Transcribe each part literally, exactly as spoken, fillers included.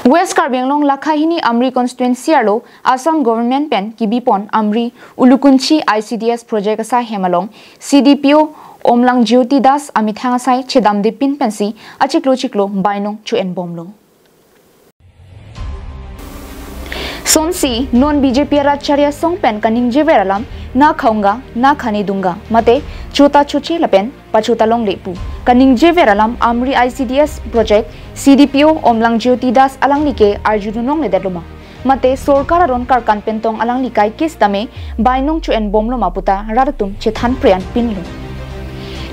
West Karbi Anglong lakha hini Amri constituency arlo Assam government pen kibipon Amri Ulukunchi I C D S project asai hem along C D P O Omlang Jyoti Das amethang asai chedamde pin pensi achiklo chiklo bainong cho-enbomlo. Sonsi non B J P arat chari asong pen kaningjever alam na khaunga na khane dunga mate chota choche lapen pachota longle pu kaningjever alam Amri I C D S project C D P O Omlang Jyoti Das alangli ke arjudun longledetlo ma mate sorkar aron karkan pentong alangli kaikis tame bainong cho-enbomlo ma puta rat atum chethan prian pinlo.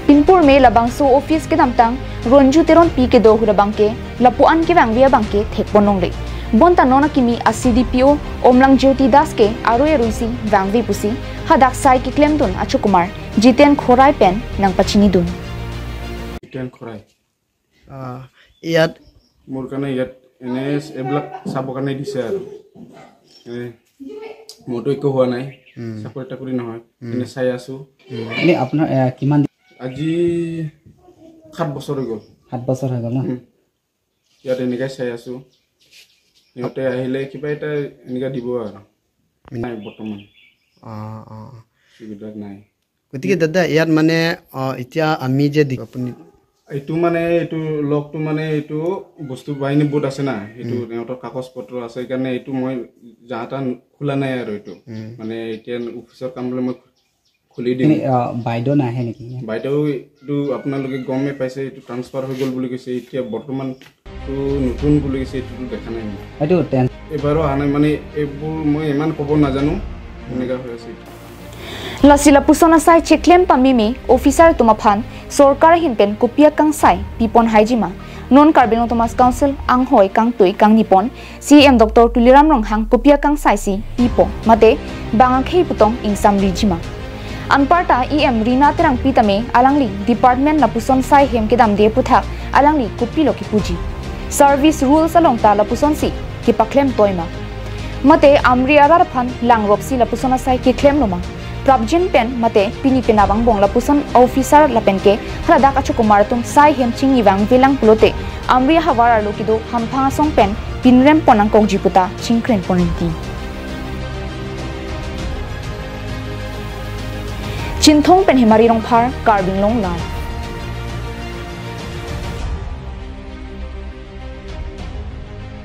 Pinpur me labangso office kedamtang Ronju Teronpi kedo ahut abangke lapu-an kevangve abangke thekpon longle. Bonta non akimi a C D P O Omlang Jyoti Das ke aroi aruisi vangve pusi hadak sai keklemdun achokumar Jiten Khorai pen nangpachinidun. Jiten Khorai. আহ, ইয়াত মোৰ কাৰণে ইয়াত এনে এইবিলাক চাব কাৰণে দিছে আৰু এনে মোৰতো একো হোৱা নাই। চাকৰি তাকৰি নহয়। এনে চাই আছো। এনে আপোনাৰ আহ, কিমান দিন? আজি সাত বছৰ হৈ গ'ল। সাত বছৰ হৈ গ'ল ন? ইয়াত এনেকৈ চাই আছো। সিহঁতে আহিলে কিবা এটা এনেকৈ দিব আৰু। নাই বৰ্তমান অ' অ' এইবিলাক নাই। গতিকে দাদা, ইয়াত মানে অ, এতিয়া আমি যে দি- আপুনি এইটো মানে এইটো লকটো মানে এইটো বস্তু বাহিনী বহুত আছে না। এইটো সিহঁতৰ কাগজ পত্ৰ আছে, সেইকাৰণে এইটো মই যাহা তাহ খোলা নাই আৰু এইটো। মানে এতিয়া অফিচৰ কাম বুলিলে মই খুলি দিম। এনে, অ, বাইদেউ নাহে নেকি? বাইদেউ এইটো আপোনালোকে গমেই পাইছে, এইটো ট্ৰান্সফাৰ হৈ গ'ল বুলি কৈছে। এতিয়া বৰ্তমান এইটো নতুন বুলি কৈছে, এইটোতো দেখা নাই মই। এইটো টেন- এইবাৰো অহা নাই, মানে এইবোৰ মই ইমান ক'ব নাজানো, এনেকুৱা হৈ আছে। Lasi lapuson asai cheklem pameme officer atum aphan sorkar ahin pen kopi akangsai pipon haijima. Non Karbi Anglong Autonomous Council anghoi kangtui kangnipon C E M Doctor Tuliram Ronghang kopi akangsai si pipo mate bang akhei putong ingsamrijima. Anparta E M Rina Terangpi tame alangli department lapuson sai hem kedamde aputhak alangli kopilo kipuji. Service rules along ta lapuson si kepaklem toima. Mate Amri arat aphan langropsi lapuson asai keklemloma. Prapjin pen mate pini penap angbong lapuson officer lapen ke haladak achokumar atum sai hem chingni vangvelang pulote Amri ahavar arlo kedo hamphang asong pen pinrempon nangkokji puta chingkrenpon rinti. Chinthong pen Hemari Rongphar, Karbi Anglong Live.